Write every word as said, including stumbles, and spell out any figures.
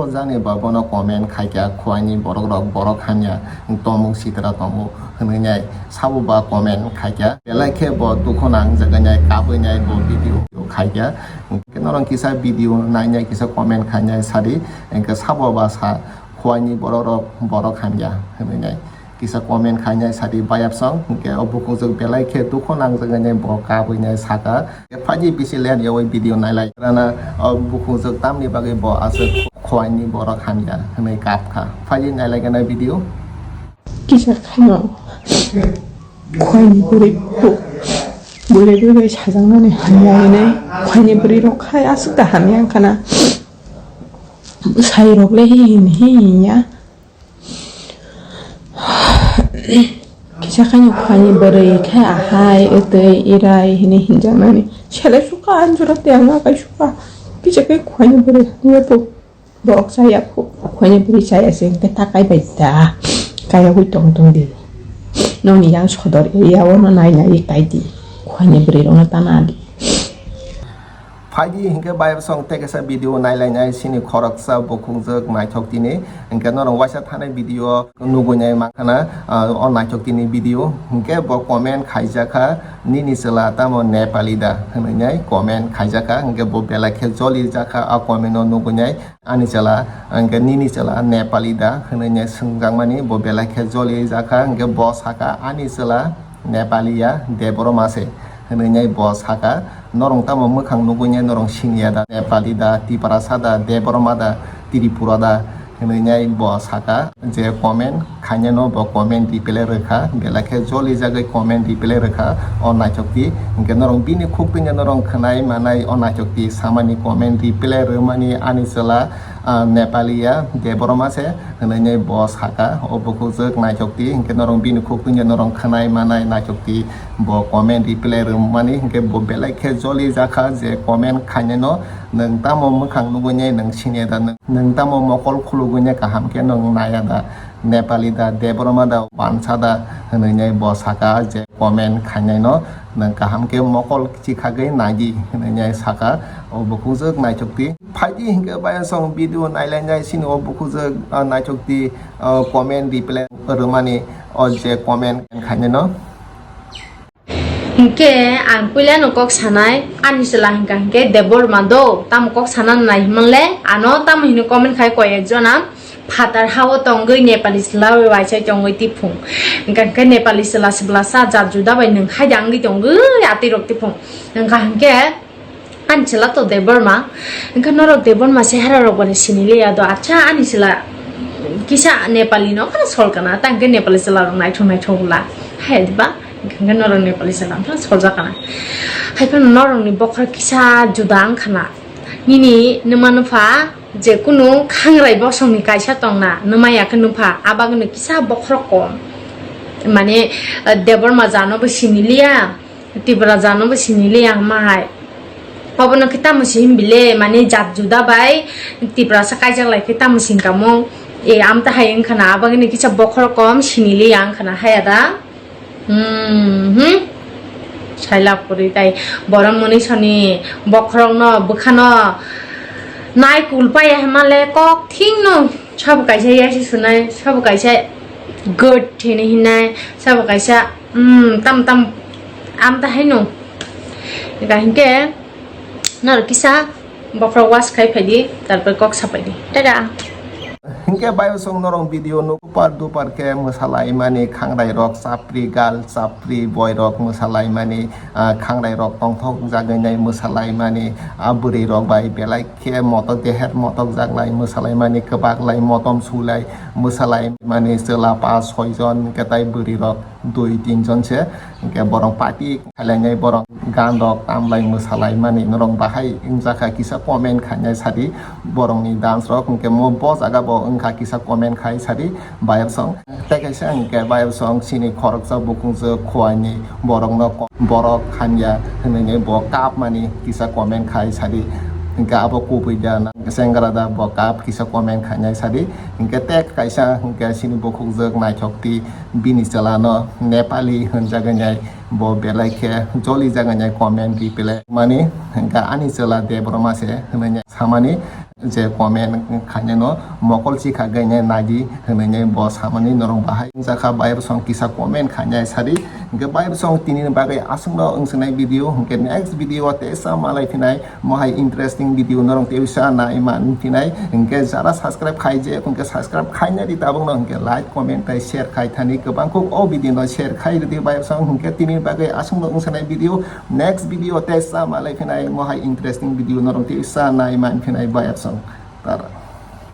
O jani ba bono comment khaikha, "Khwani borok rok borok hamya, tomung sitra tongo," hwnwi nai sabo ba comment khaikha. Belai khe bo dukhu nang jaga nai, kabui nai bo video khaikha. Hwnkhe norok kisa video nainai kisa comment khainai sadi, hwnkhe sabo ba sa, "Khwani borok rok borok hamya," hwnwi nai. Kisa comment khainai sadi bayapsong, hwnkhe o bukhungjwk belai khe dukhu nangjaknai bo kabui nai saka. Phaidi bisi len yawi video nailai rana o bukhungjwk tamni bagwi bo aswk khwani borok hamya hwnwi kapkha. Phaidi nailai gana video. Kisa khano khwani bwrwi bu bwrwi bwrwi sajaknani hamya hwnwi khwani bwrwi rok khai aswk da hamya wngkhana. Bwsai rok le hi hin hi ya. Kisa khaino khwani bwrwi khe ahai, wtwi, irai hwnwi hinjaknani. Sele suka anjura te ang akai suka. Kisa khe khwani bwrwi hwnwi bo. Borok chaya khu-, khwani bwrwi chaya se hwnkhe ta kai bai da. Kaya hui tong tong di. Nokni yang sodor area o no nai nai kai di. Khwani bwrwi rok no ta na di. Phaidi hinkhe bayapsong tei kaisa video nailainai sini khoroksa bukhungjwk naithok tini. Hinkhe norok waisa thanai video nugui nai mankha na, ah, o naithok tini video. Hinkhe bo comment khaijakha, "Nini chwla tamo Nepali da?" hwnwi nai comment khaijakha. Hinkhe bo belai khe joli jakha, a comment o nugui nai. Ani chwla, hinkhe nini chwla Nepali da hwnwi nai swngjakmani bo belai khe joli jakha. Hinkhe bo saka, "Ani chwla Nepali ya, Debbarma se," hwnwi nai bo saka. "Norong tamo mwkhang nugui nai norong siniya da, Nepali da, Tiprasa da, Debbarma da, Tripura da?" hwnwi nai bo saka. Je comment khainai no bo comment reply rwkha, belai khe joli jagwi comment reply rwkha o naithok ti. Hinkhe norong bini khuk twi norong khwnai manai o naithok ti samani comment reply rwmani, "Ani chwla, ah, Nepali ya, Debbarma se," hwnwi nai bo saka. O bukhukjwk naithok ti, hinkhe norong bini khuk twi norong khwnai manai naithok ti, bo comment reply rwmani, hinkhe bo belai khe joli jakha je comment khainai no, "Nwng tamo mwkhang nugui nai nwng siniya da, nwng, nwng tamo mokol khulugui nai kaham khe nwng naiya da, Nepali da, Debbarma da, wansa da?" hwnwi nai bo saka je comment khainai no, "Nwng kaham khe mokol chikhagwi nai di," hwnwi nai saka o bukhukjwk naithok ti. Phaidi hinkhe bayapsong video nailainai sini o bukhukjwk, ah, naithok ti, ah, comment reply rwmani o je comment khainai no. Hinkhe ang puilano kok sanai, ani chwla hinkha hinkhe Debbarma do, tamo kok sana nai himanle, ano tamo hino comment khai koi ekjona, phatar hao tongwi Nepali chwla bai waisai tongwi tiphung. Hinkha hinkhe Nepali chwla chwla sa jat juda bai nwng khai da wngwi tongwi atwi rok tiphung. Hinkha hinkhe ani chwla to Debbarma, hinkhe norok Debbarma chehara rok bai siniliya do, acha ani chwla kisa Nepali no khana sol kana, ta hinkhe Nepali chwla rok naithok naithok wla, hai diba? Hinkhe norok Nepali chwla wngkha soljak kana. Hai phano norokni bokhorok kisa juda wngkha na. Nini numa nupha je kunu khangrai bosongni kaisa tongna, numa ya khe nupha, abagwino kisa bokhorok kom. Mane, eh, Debbarma jano bo siniliya, Tipra jano bo siniliya hwnma hai. Obono khe tamo se himbile, mane jat juda bai Tiprasa kaijak lai khe tamo singkamo. E, amta hai wngkha na, abagwino kisa bokhorok kom siniliya wngkha na, haya da? Hmm, hmm. Saila puri tai borok mwnwi soni bokhorokno bwkhano nai kul paiya hwnmale kok thingno sabo kaisa yasi sunai, sabo kaisa good thini hinai, sabo kaisa, hmm, tam tam amta haino. Ga hinkhe norok kisa bokhorok wash khai phaidi, tarpore kok sapaidi. Tada. Hinkhe bayapsong norok video no super duper khe mwsalaimani, khangrai rok chapri gal chapri boy rok mwsalaimani, ah, khangrai rok tongthok jagwi nai mwsalaimani, ah, bwrwi rok bai belai khe motok deher motok jaklai mwsalaimani, kwbaklai motom sulai mwsalaimani, chwla pa soi jon hinkhe tai bwrwi rok dui tin jon se, hinkhe borok party khailainai, borok gan rok tamlai mwsalaimani, norok bahai wngjakha kisa comment khainai sadi, borokni dance rok hinkhe mo bo jaga bo wngkha kisa comment khai sadi bayapsong. Tei kaisa hinkhe bayapsong chini khoroksa bukhungjwk khuaini borokno ko-, borok hamya hwnwi bo kapmani kisa comment khai sadi, hinkhe abo kubui da na sengra da bo kap kisa comment khainai sadi, hinkhe tei kaisa hinkhe chini bukhukjwk naithok ti. Bini chwlano Nepali hwnjagwi nai, bo belai khe joli jagwi nai comment reply mani, hwnkha ani chwla Debbarma se hwnwi nai samani. je comment khainai no mokol chikha gainai naidi hwnwi bo samani norok bahai wngjakha. Bayar song kisa comment khainai sadi, hwnkhe bayar song tini ni bagwi aswkno wngsinai video, hwnkhe next video o teisa malai phinai mohai interesting video norok teisa nai man phinai. Hwnkhe jara subscribe khaijak hwnkhe subscribe khainai di tabukno, hwnkhe like comment tei share khai thani kwbang kuk o video no share khai rwdi bayar song. Hwnkhe tini ni bagwi aswkno wngsinai video, next video teisa malai phinai mohai interesting video norok teisa nai man phinai bayar song. Tara.